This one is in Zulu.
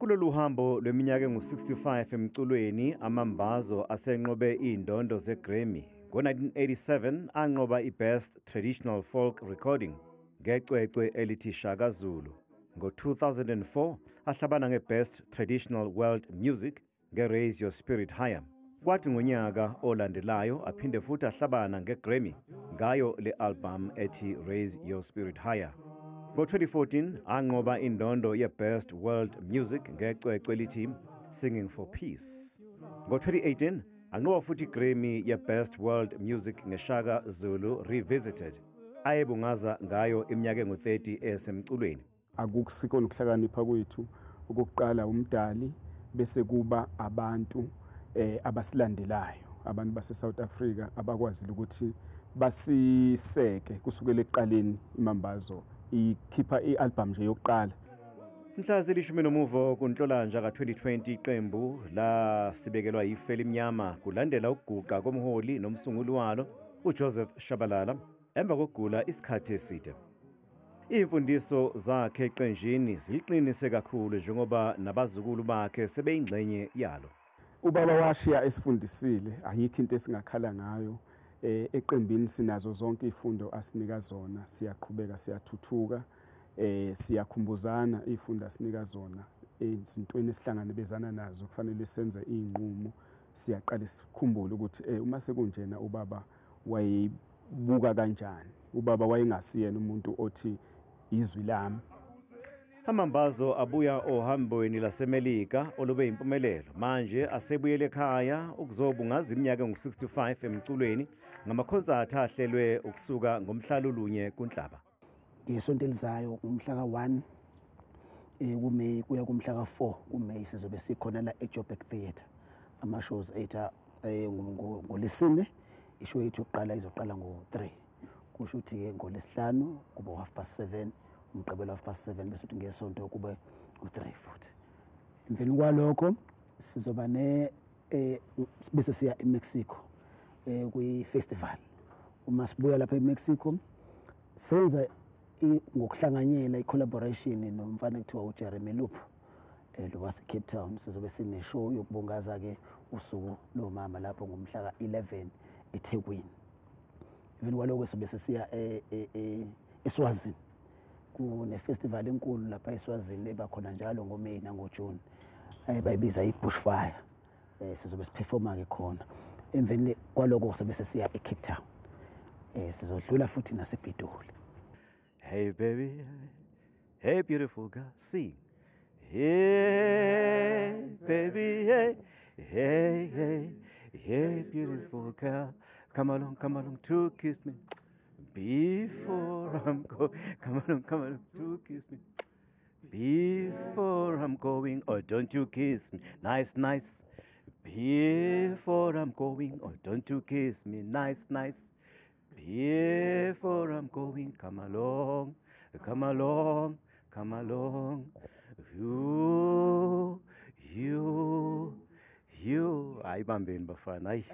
Kulolu hambo lweminyaka engu-65 emculweni, Amambazo asenqobe iy'ndondo ze-Grammy. Ngo-1987 anqoba i-Best Traditional Folk Recording ngecwecwe elithi Shaka Zulu. Ngo-2004 ahlabana nge-Best Traditional World Music nge-Raise Your Spirit Higher. Kwathi ngonyaka olandelayo aphinde futhi ahlabana nge-Grammy ngayo le album ethi Raise Your Spirit Higher. Ngo-2014 anqoba indondo ye-Best World Music ngecwecwe elithi Singing for Peace. Ngo-2018 anqoba futhi i-Grammy ye-Best World Music ngeShaka Zulu Revisited ayebungaza ngayo iminyaka engu-30 esemculweni. Akusikho nokuhlakanipha kwethu, okokuqala umdali, bese kuba abantu abasilandelayo, abantu base-South Africa abakwazile ukuthi basiseke kusukela ekuqaleni iMambazo ikhipha i-album nje yokuqala. Mhla zilishumi nomuvo kuNhlolanja ka-2020 iqembu lasibekelwa ifu elimnyama kulandela ukuguqa komholi nomsunguli walo uJoseph Shabalala emva kokugula isikhathi eside. Iy'mfundiso zakhe eqenjini ziliqinise kakhulu njengoba nabazukulu bakhe sebeyingxenye yalo. Ubaba washiya esifundisile, ayikho into esingakhala ngayo. Eqembini sinazo zonke izifundo asinika zona, siyaqhubeka siyathuthuka, siyakhumbuzana izifundo asinika zona ezintweni esihlanganibezana nazo, kufanele senze iy'nqumo, siyaqala sikhumbule ukuthi uma sekunjena ubaba wayebuka kanjani. Ubaba wayengasiyena umuntu othi izwi lami. Amambazo abuya ohambweni laseMelika olube impumelelo, manje asebuyele ekhaya ukuzobungaza iminyaka engu-65 emculweni ngamakhonsathi ahlelwe ukusuka ngomhla lulunye kuNhlaba. Ngesonto elizayo ngomhla ka-1 kuMay kuya kumhla ka-4 kuMay sizobe sikhona la eJoburg Theatre. Ama-shows ethu ngoLwesine, ishow yethu yokuqala izoqala ngo-3, kusho ukuthi-ke ngoLwesihlanu kube u-7:30, uMgqibelo 7:30, bese kuthi ngeSonto kube u-3 futhi. Emveni kwalokho sizoba ne bese siya eMexico kwi-festival. Uma sibuya lapha eMexico senza ngokuhlanganyela i-collaboration nomfana kuthiwa uJeremy Loop lo wase Cape Town, sizobe sine-show yokubungaza ke usuku lomama lapho ngomhla ka-11 eThekwini. Even kwaloko sobe sesiya eSwazini, kune-festival enkulu lapha eSwazini eba khona njalo ngoMay nangoJune, bayibiza i-Bushfire, sizobe siperforma ke khona. Emveni kwaloko sobe sesiya eCape Town, sizodlula futhi nasePitoli. Hey baby, hey beautiful girl, sing. Hey baby, hey, hey, hey, hey beautiful girl, come along, come along to kiss me. Before I'm go, come along, come along to kiss me. Before I'm going, oh don't you kiss me, nice, nice. Before I'm going, oh don't you kiss me, nice, nice. Before I'm going, come along, come along, come along. You, you, you. Ayibambeni bafana, ayi.